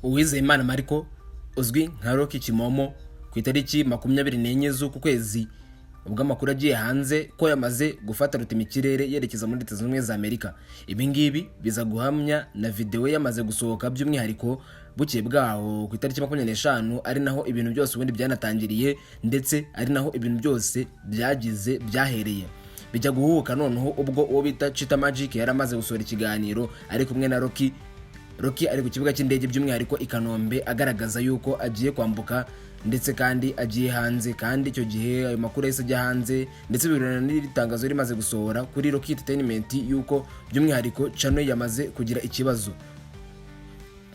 Uwizeyimana Marco uzwi nka Rocky Kimomo, ku itariki 24 z'uku kwezi, ubwo amakuru agiye hanze ko yamaze gufata rutemikirere yerekeza muri Leta Zunze Ubumwe za Amerika. Ibi ngibi biza guhamya na videwo yamaze gusohoka. By'umwihariko bukeye bwaho ku itariki 25, ari naho ibintu byose ubundi byanatangiriye, ndetse ari naho ibintu byose byagize byahereye bijya guhubuka. Noneho ubwo uwo bita Chita Magic yari amaze gusohora ikiganiro ari kumwe na Rocky, Rocky ari ku kibuga cy'indege, by'umwihariko i Kanombe, agaragaza yuko agiye kwambuka ndetse kandi agiye hanze. Kandi icyo gihe ayo makuru yahise ajya hanze, ndetse bihurana n'iri tangazo rimaze gusohora kuri Rocky Entertainment yuko by'umwihariko channel yamaze kugira ikibazo.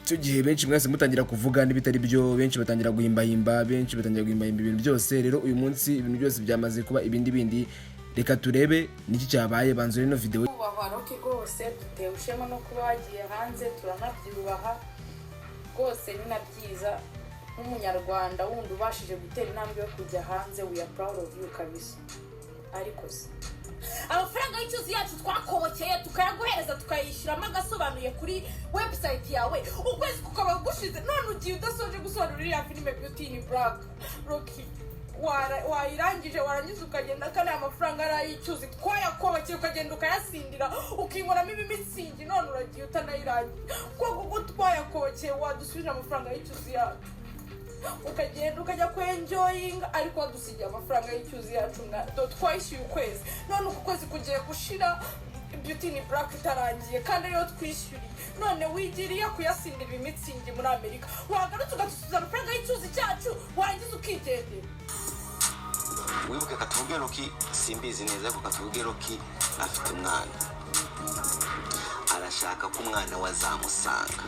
Icyo gihe benshi mwese mutangira kuvuga n'ibitari byo, benshi batangira guhimbahimba, benshi batangira guhimbahimba ibintu byose. Rero uyu munsi ibintu byose byamaze kuba ibindi bindi. Reka turebe niki cyabaye. Banza ino video. Kubahwa Rocky rwose, dutewe ishema no kuba wagiye hanze, turanabyubaha rwose. Ni na byiza nk'Umunyarwanda wundi ubashije gutera intambwe yo kujya hanze. We are proud of you kabisa. Ariko se amafaranga y'icyuzi yacu twakobokeye, tukayaguhereza, tukayishyuramo agasobanuye kuri website yawe, ukwezi kukaba gushize, none ugiye udasoje gusobanura iriya filime Beauty in Black? Rocky, wayirangije, warangiza ukagenda, kandi aya mafaranga ari ay'icyuzi twayakobokeye, ukagenda ukayasindira, ukinkoramo ibimitsingi, none uragiye utanayirangije. Kuko twayakobokeye, wadusubije amafaranga y'icyuzi yacu, ukagenda ukajya kwenjoyinga, ariko wadusigiye amafaranga y'icyuzi yacu do twayishyuye ukwezi, none uku kwezi kugiye gushira Beauty in Black itarangiye kandi ariyo twishyuriye. None wigiriye kuyasindira imitsingi muri Amerika, wagarutse ugadusubiza amafaranga y'icyuzi cyacu, warangiza ukigendera. Wibuke, katuvuge Rocky, simbizi neza, ariko katuvuge Rocky afite umwana, arashaka ko umwana we azamusanga.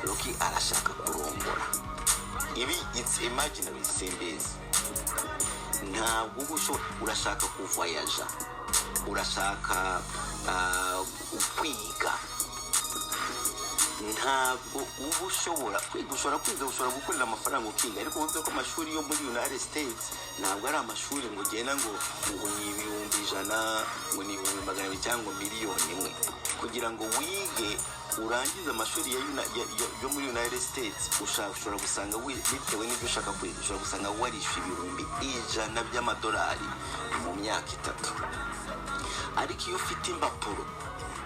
Rocky arashaka kurongora. Ibi it's imaginary, simbizi. Ntabwo uba urashaka kuvoyaja, urashaka kwiga, ntabwo uba ushobora kwiga. Ushobora kwiga, ushobora gukorera amafaranga ukiga, ariko wibuke ko amashuri yo muri United States ntabwo ari amashuri ngo ugenda ngo ni 100,000, ngo ni 200,000 cyangwa 1,000,000 kugira ngo wige urangize amashuri yo muri United States. Ushobora gusanga bitewe n'ibyo ushaka kwiga, ushobora gusanga warishyuye 100,000 by'amadolari mu myaka 3. Ariko iyo ufite impapuro,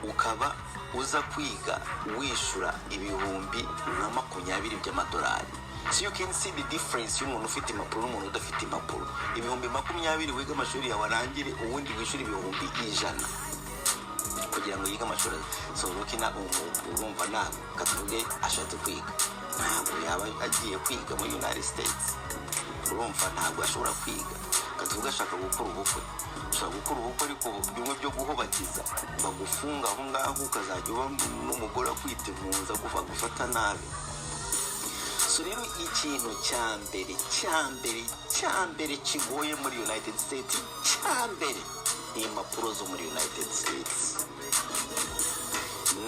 ukaba uza kwiga, wishyura nka 20,000 by'amadolari. So you can see the difference y'umuntu ufite impapuro n'umuntu udafite impapuro. 20,000 wiga amashuri yawe arangire, ubundi wishyura 100,000 kugira ngo yige amashuri. So Rocky na urumva ntabwo, katuvuge ashatse kwiga, ntabwo yaba agiye kwiga muri United States. Urumva ntabwo ashobora kwiga. Katuvuge ashaka gukora ubukwe, ushobora gukora ubukwe, ariko bimwe byo guhobagiza, bagufunga aho ngaho, ukazajya uba n'umugore akwita impunzi, agufata nabi. So rero ikintu cya mbere, cya mbere, cya mbere kigoye muri United States, cya mbere ni impapuro zo muri United States,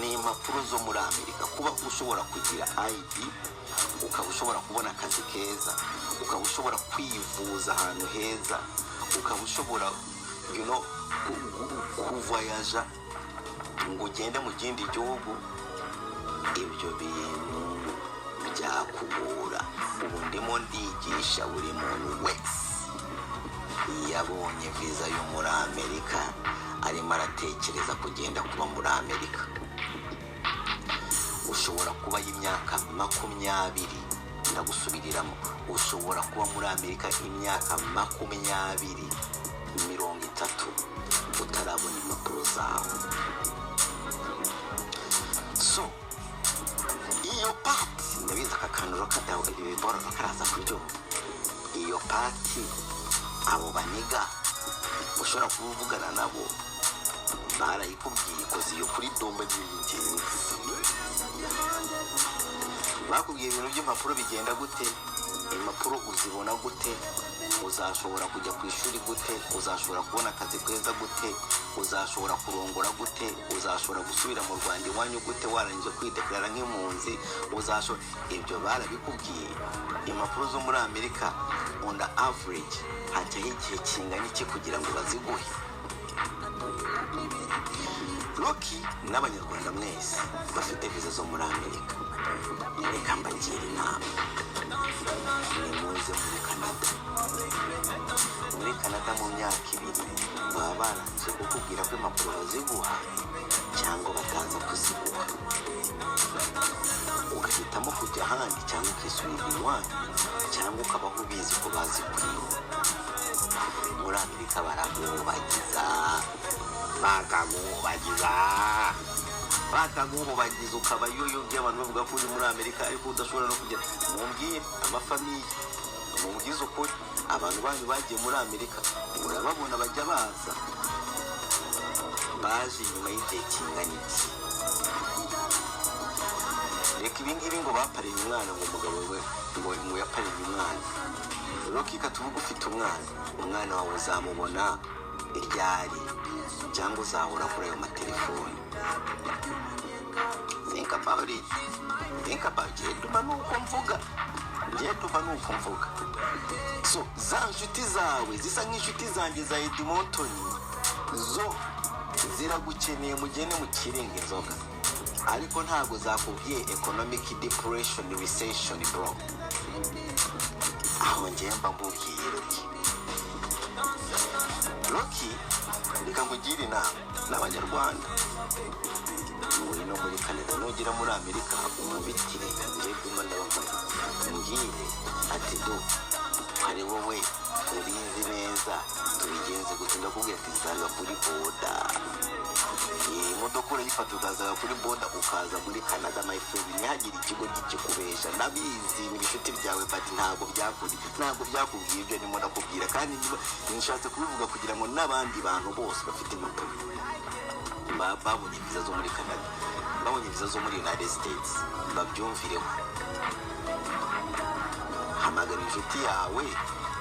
ni impapuro zo muri Amerika. Kuba ushobora kugira ID, ukaba ushobora kubona akazi keza, ukaba ushobora kwivuza ahantu heza, ukaba ushobora kuvoyaja ngo ugende mu kindi gihugu, ibyo bintu byakugora. Ubu ndimo ndigisha buri muntu wese yabonye viza yo muri Amerika, arimo aratekereza kugenda kuba muri Amerika. Ushobora kuba y'imyaka 20, ndagusubiriramo, ushobora kuba muri Amerika imyaka 20, 30, utarabona impapuro zawe. So iyo part ndabizi, aka kantu ibiboro karaza kubyumva. Iyo part, abo baniga ushobora kuba uvugana nabo barayikubwiye, ikoze iyo kuri Dumba by'ingenzi. Bakubwiye ibintu by'impapuro bigenda gute? Impapuro uzibona gute? Uzashobora kujya ku ishuri gute? Uzashobora kubona akazi keza gute? Uzashobora kurongora gute? Uzashobora gusubira mu Rwanda iwanyu gute warangije kwideclara nk'impunzi? Uzashobora, ibyo barabikubwiye? Impapuro zo muri Amerika on the average hajyaho igihe kingana iki kugira ngo baziguhe? Rocky n'Abanyarwanda mwese bafite viza zo muri Amerika. Reka mbagira inama: nimuze muri Canada. Muri Canada mu myaka 2 baba barangije kukubwira ko impapuro baziguha cyangwa bataza kuziguha, ugahitamo kujya ahandi cyangwa ukisubirira iwanyu cyangwa ukabaho ubizi ko bazikwiye. Muri Amerika baragubagiza, bakagubagiza, bakagubagiza, ukaba yoyobye. Abantu bavuga ko uri muri Amerika ariko udashobora no kugera. Mumbwire amafamille, mubwize ukuri, abantu banyu bagiye muri Amerika murababona bajya baza? Baje nyuma y'igihe kingana iki? Reka ibingibi ngo baparennye umwana, ngo umugabo we ngo yaparennye umwana. Rocky, tuvuge ufite umwana, umwana wawe uzamubona ryari? Cyangwa uzahora kuri ayo matelefoni? Think about it, think about it. Ndumva nuko mvuga, njye ndumva nuko mvuga. So za nshuti zawe zisa nk'inshuti zanjye za Edmonton zo ziragukeneye, mugende mukirenga inzoga, ariko ntabwo zakubwiye economic depression, recession, bro. Aho ngiye mba nkubwiye, Rocky, Rocky, reka nkugire inama n'Abanyarwanda: ngwino muri Canada. Nugera muri Amerika umubitire, ngiye guma ndabafata, mbwire ati: "Do hari wowe ubizi neza, tubigenze gute?" Ndakubwira ati: "Zaga kuri border." Iyi modoka urayifata ukazaga kuri border, ukaza muri Canada, my friend. Ntihagire ikigo kikubesha. Ndabizi ni ibishuti byawe, but ntabwo byakubwiye ibyo ndimo ndakubwira. Kandi nshatse kubivuga kugira ngo n'abandi bantu bose bafite impapuro, babonye viza zo muri Canada, babonye viza zo muri United States, babyumvireho. Hamagara inshuti yawe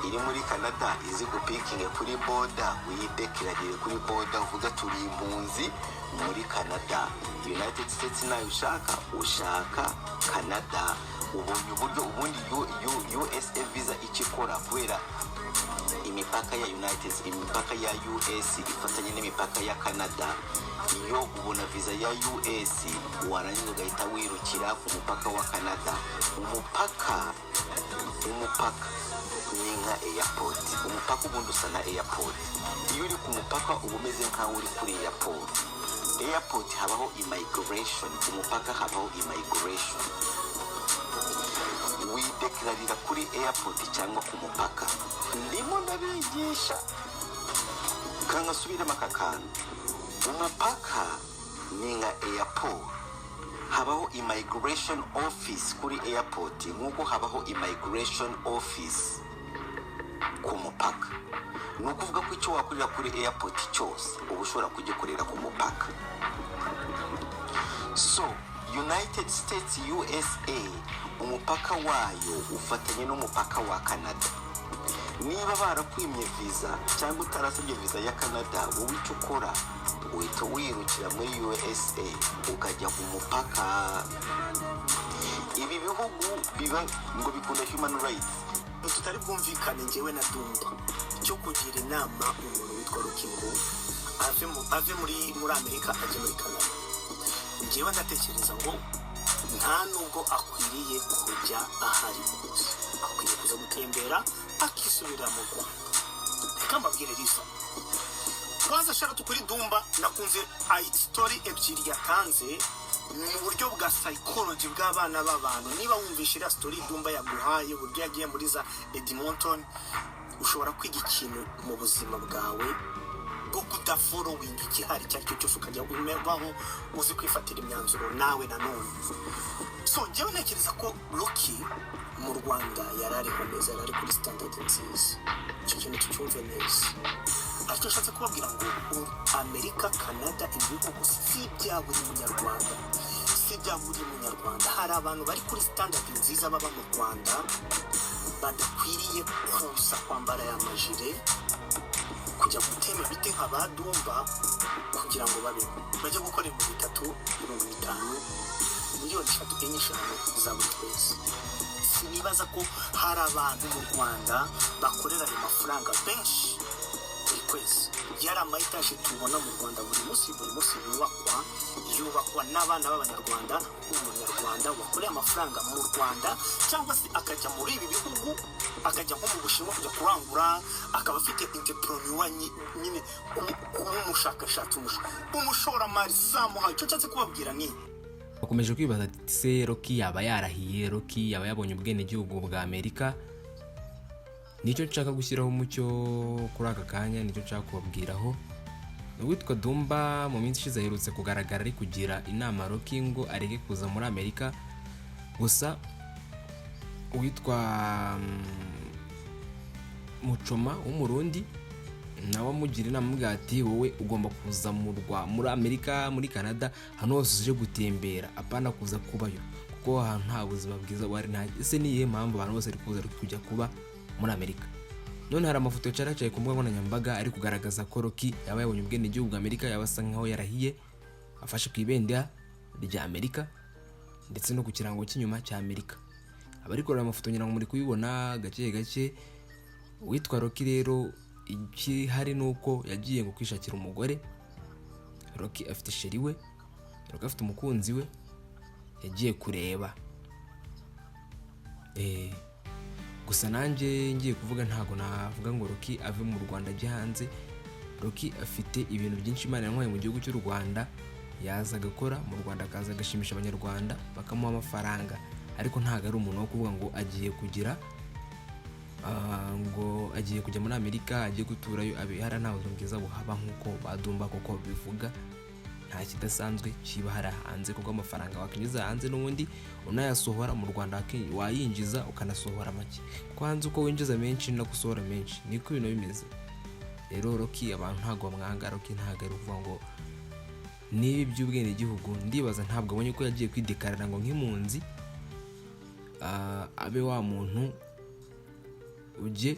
iri muri Canada izi gupikinge kuri border, uyideclarire kuri border, uvuga: "Turi impunzi muri Canada." United States nayo ushaka, ushaka Canada. Ubonye uburyo ubundi USA visa icyo ikora, kubera imipaka ya United, imipaka ya US ifatanye n'imipaka ya Canada, iyo ubona visa ya US warangiza ugahita wirukira ku mupaka wa Canada. Umupaka ni nka airport. Umupaka ubundi usa na airport. Iyo uri ku mupaka uba umeze nkaho uri kuri airport. Airport habaho immigration, umupaka habaho immigration. Wideclarira kuri airport cyangwa ku mupaka. Ndimo ndabigisha, kangasubiremo aka kantu: umupaka ni nka airport. Habaho immigration office kuri airport nk'uko habaho immigration office ku mupaka. Ni ukuvuga ko icyo wakorera kuri airport cyose uba ushobora kugikorera ku mupaka. So United States, USA, umupaka wayo ufatanye n'umupaka wa Canada. Niba barakwimye visa cyangwa utarasabye visa ya Canada, wowe icyo ukora uhita wirukira muri USA ukajya ku mupaka. Ibi bihugu biba ngo bikunda human rights. Tutari bwumvikane njyewe na Dumba cyo kugira inama umuntu witwa Rocky ngo ave muri Amerika ajye muri Canada. Njyewe ndatekereza ngo nta nubwo akwiriye kujya ahari hose, akwiriye kuza gutembera akisubirira mu Rwanda. Reka mbabwire risa kwanza shaka kuri Dumba. Nakunze ayi story ebyiri yatanze mu buryo bwa psychology bw'abana b'abantu. Niba wumvishe iriya story Dumba yaguhaye, uburyo yagiye muri za Edmonton, ushobora kwiga ikintu mu buzima bwawe bwo kudafollowinga igihari icyo ari cyo cyose, ukajya ubaho uzi kwifatira imyanzuro nawe nanone. So njyewe ntekereza ko Rocky mu Rwanda yari ariho neza, yari ari kuri standard nziza. Icyo kintu tucyumve neza. Ariko nshatse kubabwira ngo Amerika, Canada, ibihugu si ibya buri Munyarwanda, si ibya buri Munyarwanda. Hari abantu bari kuri standard nziza baba mu Rwanda badakwiriye kuza kwambara aya majire, kujya gutema ibiti nka ba Dumba kugira ngo babeho, bajye gukora 3000, 5000, miliyoni 3, 4, 5 za buri kwezi. Sinibaza ko hari abantu mu Rwanda bakorera ayo mafaranga benshi buri kwezi. Kwezi yari ama etaje tubona mu Rwanda buri munsi, buri munsi yubakwa, yubakwa n'abana b'Abanyarwanda. Umunyarwanda wakoreye amafaranga mu Rwanda cyangwa se akajya muri ibi bihugu, akajya nko mu Bushinwa kujya kurangura, akaba afite entrepreneur nyine, kuba umushakashatsi, umushoramari samuha. Icyo nshatse kubabwira ni Bakomeje kwibaza ati: "Se Rocky yaba yarahiye? Rocky yaba yabonye ubwenegihugu bwa Amerika?" Nicyo nshaka gushyiraho umucyo kuri aka kanya, nicyo nshaka kubabwiraho. Uwitwa Dumba mu minsi ishize aherutse kugaragara ari kugira inama Rocky ngo areke kuza muri Amerika. Gusa uwitwa Mucoma w'Umurundi nawe amugira inama, amubwira ati: "Wowe ugomba kuza muri Amerika, muri Canada, ahantu hose uje gutembera, apana kuza kubayo, kuko ahantu nta buzima bwiza buhari." Nta ese ni iyihe mpamvu abantu bose bari kuza kujya kuba muri Amerika? None hari amafoto yacaracaye ku mbuga nkoranyambaga ari kugaragaza ko Rocky yaba yabonye ubwenegihugu bwa Amerika, yaba asa nkaho yarahiye, afashe ku ibendera rya Amerika ndetse no ku kirango cy'inyuma cya Amerika. Abari kureba amafoto ngira ngo muri kubibona gake gake. Uwitwa Rocky rero, ikihari ni uko yagiye ngo kwishakira umugore. Rocky afite chérie we, Rocky afite umukunzi we yagiye kureba. Gusa nanjye ngiye kuvuga, ntabwo navuga ngo Rocky ave mu Rwanda ajye hanze. Rocky afite ibintu byinshi Imana yamuhaye mu gihugu cy'u Rwanda, yaza agakora mu Rwanda, akaza agashimisha Abanyarwanda bakamuha amafaranga, ariko ntabwo ari umuntu wo kuvuga ngo agiye kugira ngo agiye kujya muri Amerika, agiye guturayo abe hariya. Nta buzima bwiza buhaba nk'uko badumba koko bivuga. Nta kidasanzwe kiba hariya hanze, kuko amafaranga wakwinjiza hanze n'ubundi unayasohora mu Rwanda wayinjiza ukanasohora make, kuko hanze uko winjiza menshi ni nako usohora menshi, niko ibintu bimeze. Rero Rocky abantu ntabwo bamwanga. Rocky ntabwo ari ukuvuga ngo niba iby'ubwenegihugu, ndibaza ntabwo abonye ko yagiye kwidekarara ngo nk'impunzi, abe wa muntu ujye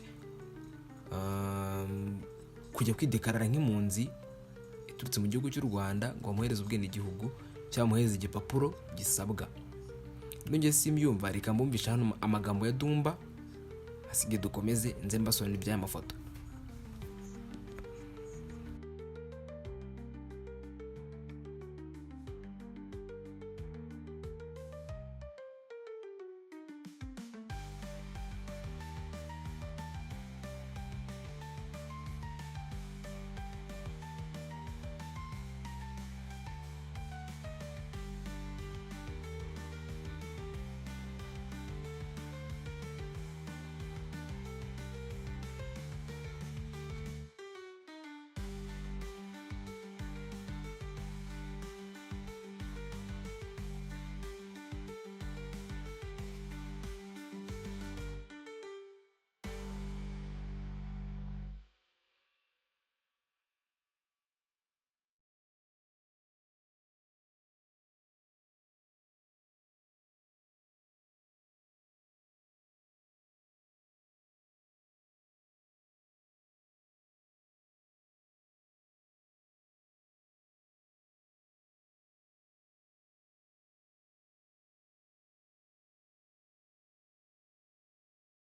kujya kwidekarara nk'impunzi iturutse mu gihugu cy'u Rwanda ngo bamuhereze ubwenegihugu cyangwa bamuhereze igipapuro gisabwa. Nongeye simbyumva. Reka mbumvishe hano amagambo ya Dumba, hasigaye dukomeze nze mbasobanurira iby'aya mafoto.